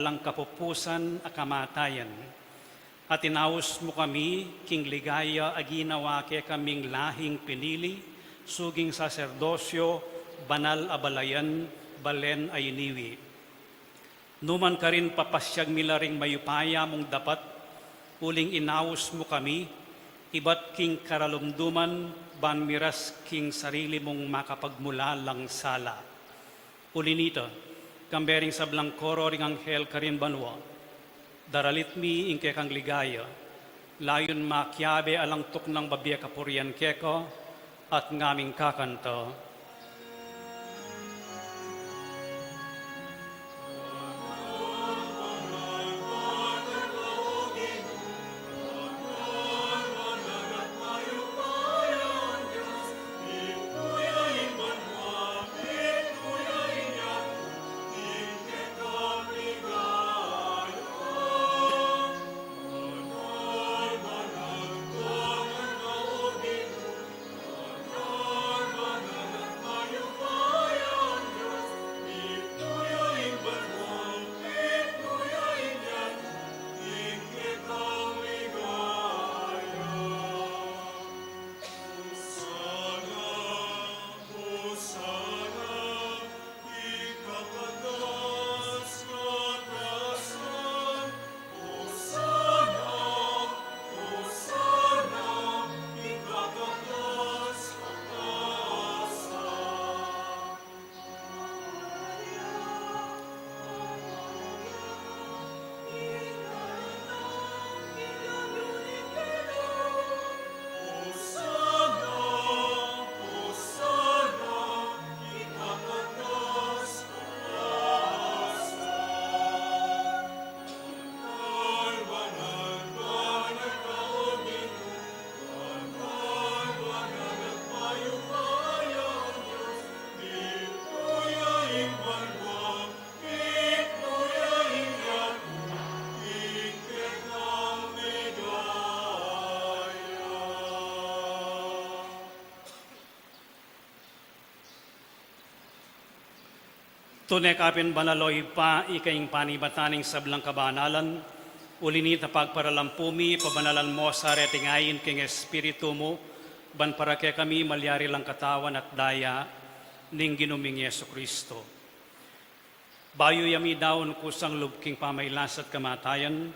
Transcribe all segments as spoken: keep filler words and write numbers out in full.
alang kapupusan a kamatayan. At inaus mu kami king ligaya a ginawa ke kaming lahing pinili, suging saserdosyo, banal a balayan, balen a iniwi. Numan karin papasyag mi la ring mayupaya mung dapat, uling inaus mu kami, ibat king karalumduman, ban miras king sarili mung makapagmulalang sala. Uli nita, kambe ring sablang koro ring anghel karin banua, daralit mi ing kekang ligaya, layun makiabe alang tuknang babie kapurian keka, at ngaming kakanta. Tune ka pin banal, o Ibpa, ika ing panibatan ning sablang kabanalan, uli nita pagparalampu mi, pabanalan mo sa reting ain king Espiritu mu, ban para kekami malyari lang katawan at daya ning Ginu ming Jesucristo. Bayu ya midaun kusang lub king pamailas at kamatayan,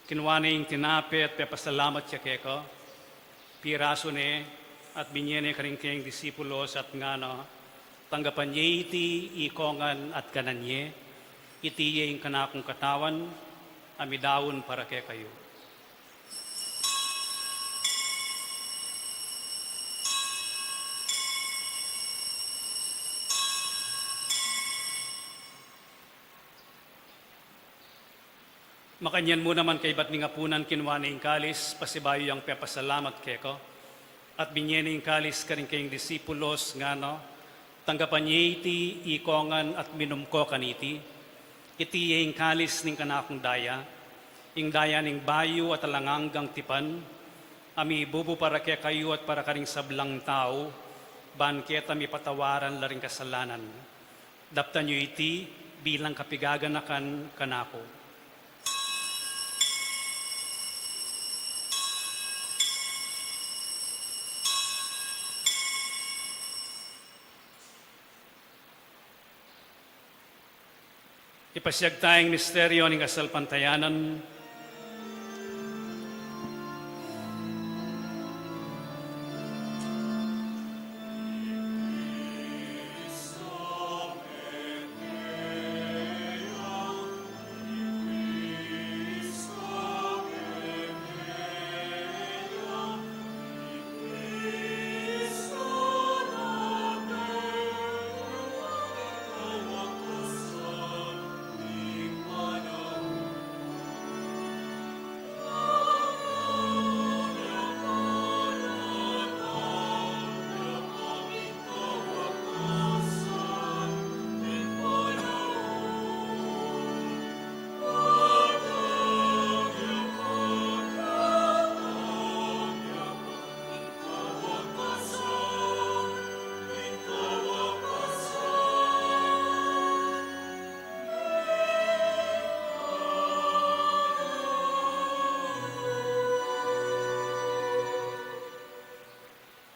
kinua ne ing tinape at pepasalamat ya keka, pirasu ne at binye ne karing kayang disipulos at ngana, tanggapan ye iti ikongan at kanan ye, iti ye ing kanakung katawan a midaun para kekayu. Makanyan mu naman kaibat ning apunan, kinua ne ing kalis, pasibayu yang pepasalamat keka, at binye ne ing kalis karing kayang disipulos, ngana, tanggapan ye iti ikongan at minum ko kaniti, iti ye ing kalis ning kanakung daya, ing daya ning bayu at alang anggang tipan, a mibubu para kekayu at para karing sablang tau, ban keta mipatawaran la ring kasalanan. Daptan yu iti bilang kapigaganakan kanaku. Ipasiag taya ing misteryo ning kasalpantayanan.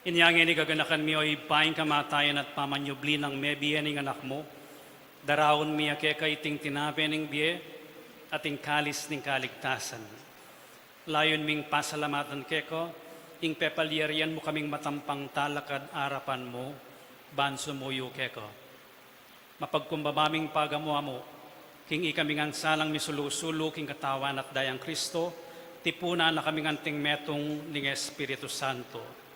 Inya ngeni gaganakan mi, o Ibpa, ing kamatayan at pamanyubli nang mebie ning Anak mu. Daraun mi keka iting tinape ning bie at ing kalis ning kaligtasan. Layun ming pasalamatan keka ing pepalyarian mu kaming matampang talakad arapan mu ban sumuyu keka. Mapagkumbaba ming pagamu-amu king ikami ngan salang misulu-sulu king Katawan at Dayang Kristo, tipunan na kami ngan king metung ning Espiritu Santo.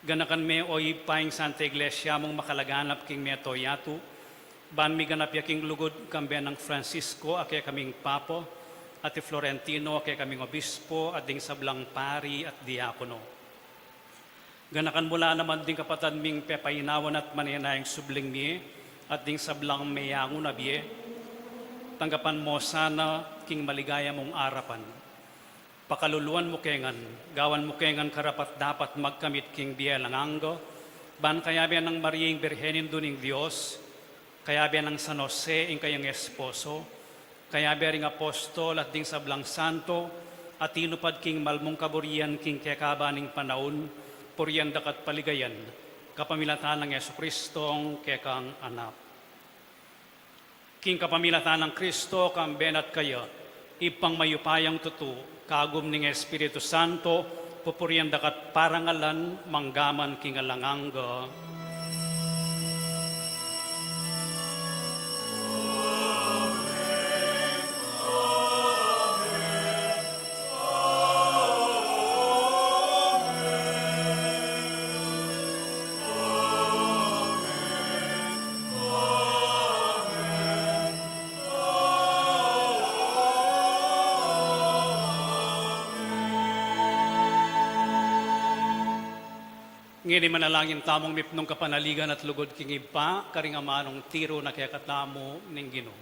Ganakan me, o Ibpa, ing Santa Iglesia mung makalaganap king mabilug a yatu, ban miganap ya king lugud kambe nang Francisco a kekaming Papa, at i Florentino a kekaming Obispo, at ding sablang pari at diakono. Ganakan mu la naman ding kapatad ming pepainawan at manenayang subling mie, at ding sablang meyangu na bie. Tanggapan mu sana king maligaya mung arapan. Pakaluluan mu ke ngan, gawan mu ke ngan karapat-dapat magkamit king bie alang angga, ban kayabe nang Maria ing Birhen Indu ning Dios, kayabe nang San Jose ing kayang esposo, kayabe ring apostol at ding sablang santo a tinupad king malmung kaburian king kekaban ning panaun, purian da ka at paligayan, kapamilatan nang Jesucristong kekang Anak. King kapamilatan nang Kristo, kambe na at kaya, Ibpang mayupayang tutu, kagum ning Espiritu Santo, pupurian da ka at parangalan, manggaman king alang angga. Ngeni manalangin tamung mipnung kapanaligan at lugud king Ibpa, karing amanung tiru na kekatamu ning Ginu.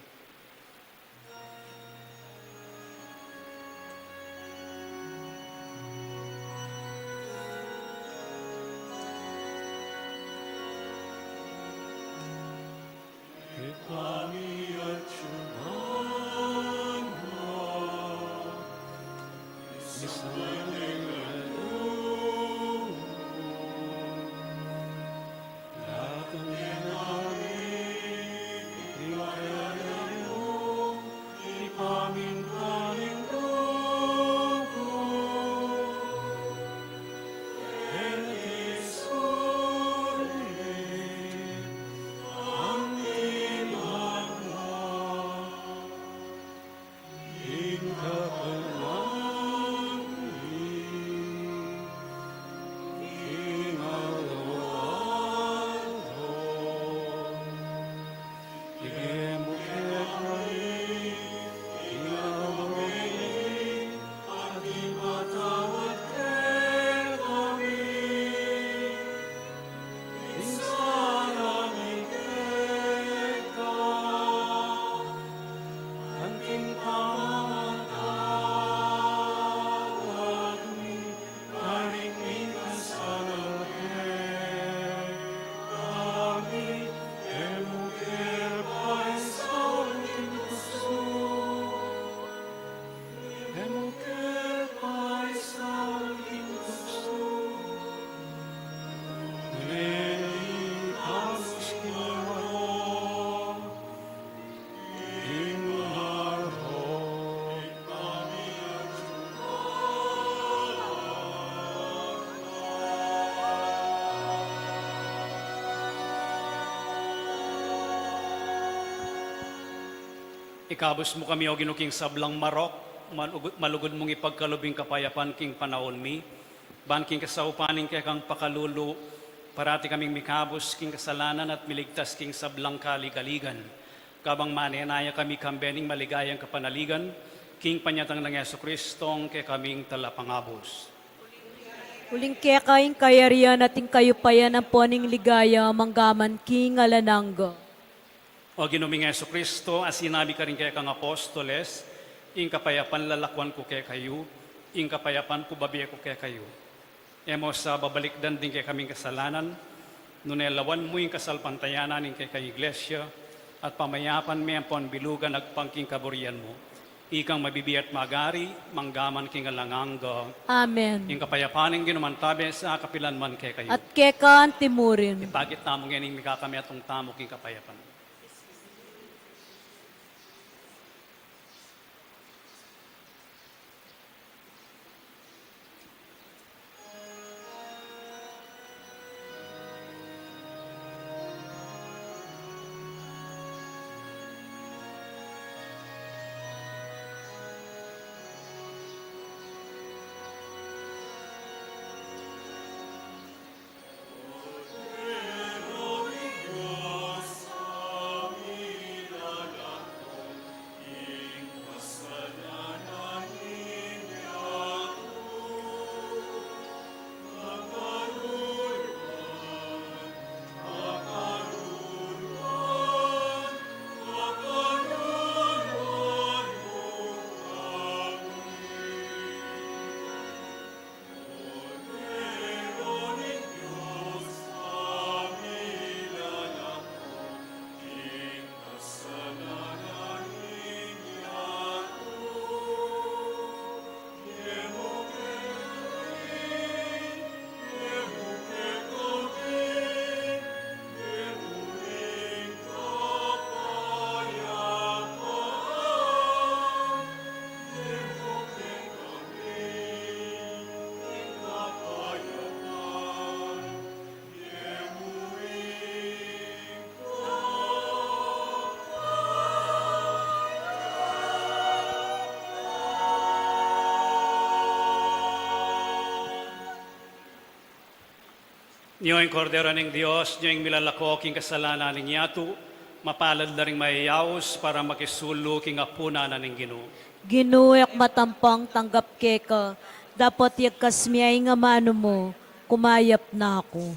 Ikabus mu kami, O Ginu, king sablang marok, malugud, malugud mung ipagkalub ing kapayapan king panaun mi, ban king kasaupan ning kekang pakalulu, parati kaming mikabus king kasalanan at miligtas king sablang kaligaligan. Kabang manenaya kami kambe ning maligayang kapanaligan, king panyatang nang Jesucristong kekaming Talapangabus. Uling keka ing kayarian at ing kayupayan ampon ing ligaya manggaman king alang angga. O Ginu ming Jesucristo, a sinabi karing kekang apostoles, ing kapayapan lalakuan ku kekayu, ing kapayapan ku babie ku kekayu. E mu sa babalikdan ding kekaming kasalanan, nune lawan mu ing kasalpantayanan ning kekang Iglesia, at pamayapan me ampon bilugan agpang king kaburian mu. Ikang mabibie at magari, mangga man king alang angga. Amen. Ing kapayapan ning Ginu mantabe sa kapilan man kekayu. At keka antimurin. Ipakit tamu ngeni ing mikakametung tamu king kapayapan. Nyo ing Kordero ning Dios, nyo ing milalako king kasalanan ning yatu, mapalad la ring mayayaus para makisulu king apunan na ning Ginu. Ginu, e ku matampang tanggap keka, dapot yagkas mu ing amanu mu, kumayap na ku.